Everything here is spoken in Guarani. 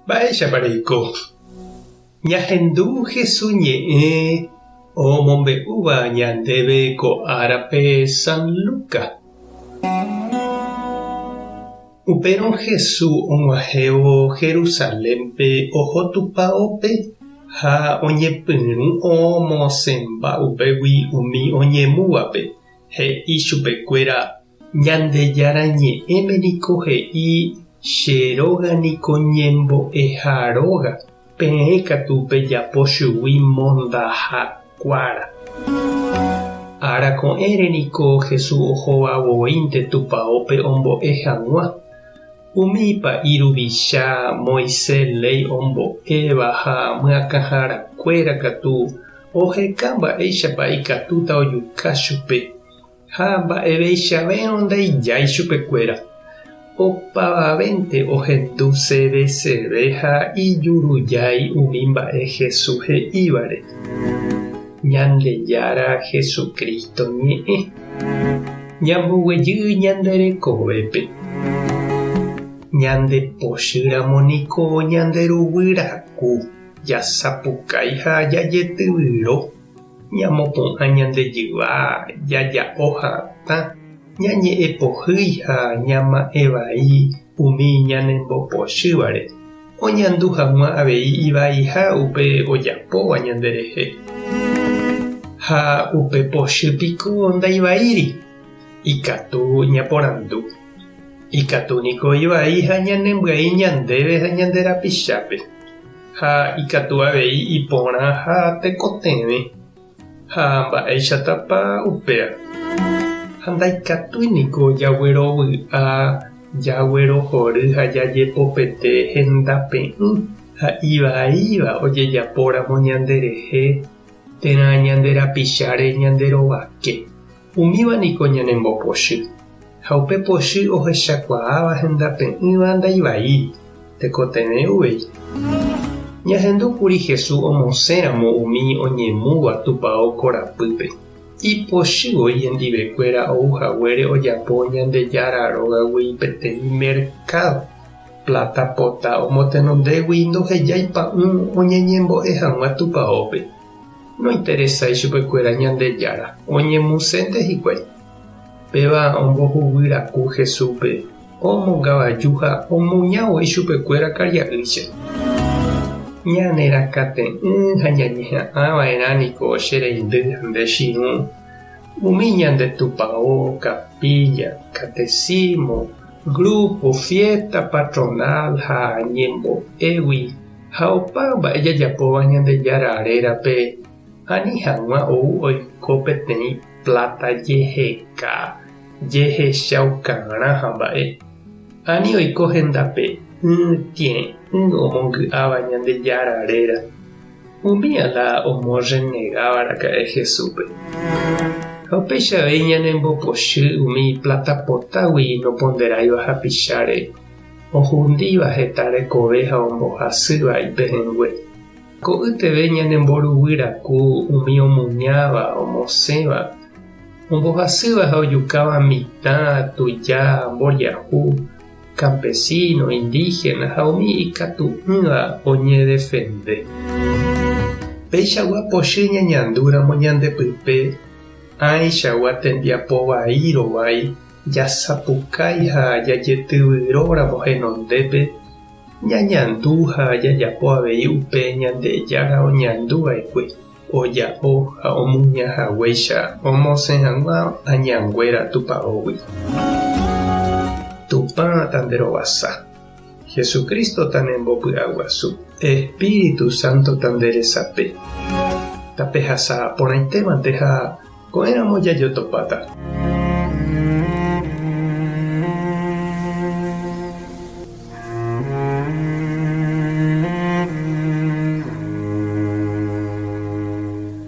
Mba'éichapa reiko? Ñahendu Jesús ñe'ẽ omombe'úva ñandéve ko árape San Lucas. Upérõ Jesús og̃uahẽvo Jerusalénpe oho tupaópe ha oñepyrũ omosẽmba upégui umi oñemúvape, he'i chupekuéra, Ñandejára Ñe'ẽme niko he'i, Che róga niko ñembo'eha róga, peẽ katu pejapo chugui mondaha kuára. Ára ko'ẽre niko Jesús ohóva voínte tupaópe ombo'e hag̃ua. Umi pa'i ruvicha, Moisés léi ombo'éva ha myakãharakuéra katu oheka mba'éichapa ikatúta ojuka chupe. Ha mba'eveichavérõ ndaijái chupekuéra. Opavavénte ohendu seveseve ha ijurujái umi mba'e Jesús he'ívare. Ñandejára Jesucristo ñe'ẽ. Ñamboguejy ñande rekovépe. Ñande pochýramo niko ñande ruguy raku, jasapukái ha jajetyvyro. Ñamopu'ã ñande jyva, jaja'o hatã, ñañe'ẽ pohýi ha ñama'ẽ vai umi ñanembopochývare, oñandu hag̃ua avei ivaiha upe ojapóva ñanderehe. Ha upe pochy piko ndaivaíri? Ikatu ñaporandu. Ikatu niko ivai ha ñanembyai ñandéve ha ñande rapichápe. Ha ikatu avei iporã ha tekotevẽ. Ha mba'éichatapa upéva? Ha ndaikatúi niko jaguerovy'a, jaguerohory ha jajepopete hendape'ỹ ha ivaíva ojejapóramo ñanderehe térã ñande rapicháre ñande rovake. Umíva niko ñanembopochy, ha upe pochy ohechakuaáva hendape'ỹva ndaivaíri, tekotevẽ uvei. Ñahendu kuri Jesús omosẽramo umi oñemúva tupao korapýpe. Ipochy voi hendivekuéra ou haguére ojapo Ñandejára rógagui peteĩ merkádo. Pláta pota omotenondégui ndohejái pa'ũ oñeñembo'e hag̃ua tupaópe. Nointeresái chupekuéra Ñandejára, oñemusénte hikuái. Péva ombohuguy raku Jesúspe, omongavaju ha omuña voi chupekuéra karia'ýicha. Ñanerakate'ỹ ha ñañeha'ã va'erã niko che reindy ha nde chirũ, umi ñande tupao, capilla, catecismo, grupo, fiesta patronal ha ñembo'égui Ha opa mba'e jajapóva Ñandejára rérape ani hag̃ua ou oiko peteĩ pláta jeheka, jehechaukarã ha mba'e. Ani oiko hendape'ỹ tie'ỹ omongy'áva Ñandejára réra. Umía la omorrenegáva raka'e Jesúspe. Ha upéicha avei ñanembopochy umi pláta potágui noponderáiva hapicháre. Ohundíva heta rekove ha ombohasýva ipehẽngue. Ko'ýteve ñanemboruguy raku umi omuñáva, omosẽva, ombohasýva ha ojukáva mitã, tuja, mboriahu, campesino, indígena ha umi ikatu'ỹva oñedefende. Peichagua pochy ñañandúramo ñande pype ãichagua tembiapo vai rovái Jasapukái ha jajetyvyróramo henondépe, ñañandu ha jajapo avei upe Ñandejára oñandu va'ekue, oja'o ha omuña haguéicha omosẽ hag̃ua añanguéra tupaógui. Tupã tanderovasa. Jesucristo tanembopy'aguasu. Espíritu Santo tanderesape. Tapehasa porãitévante ha ko'ẽramo jajotopáta.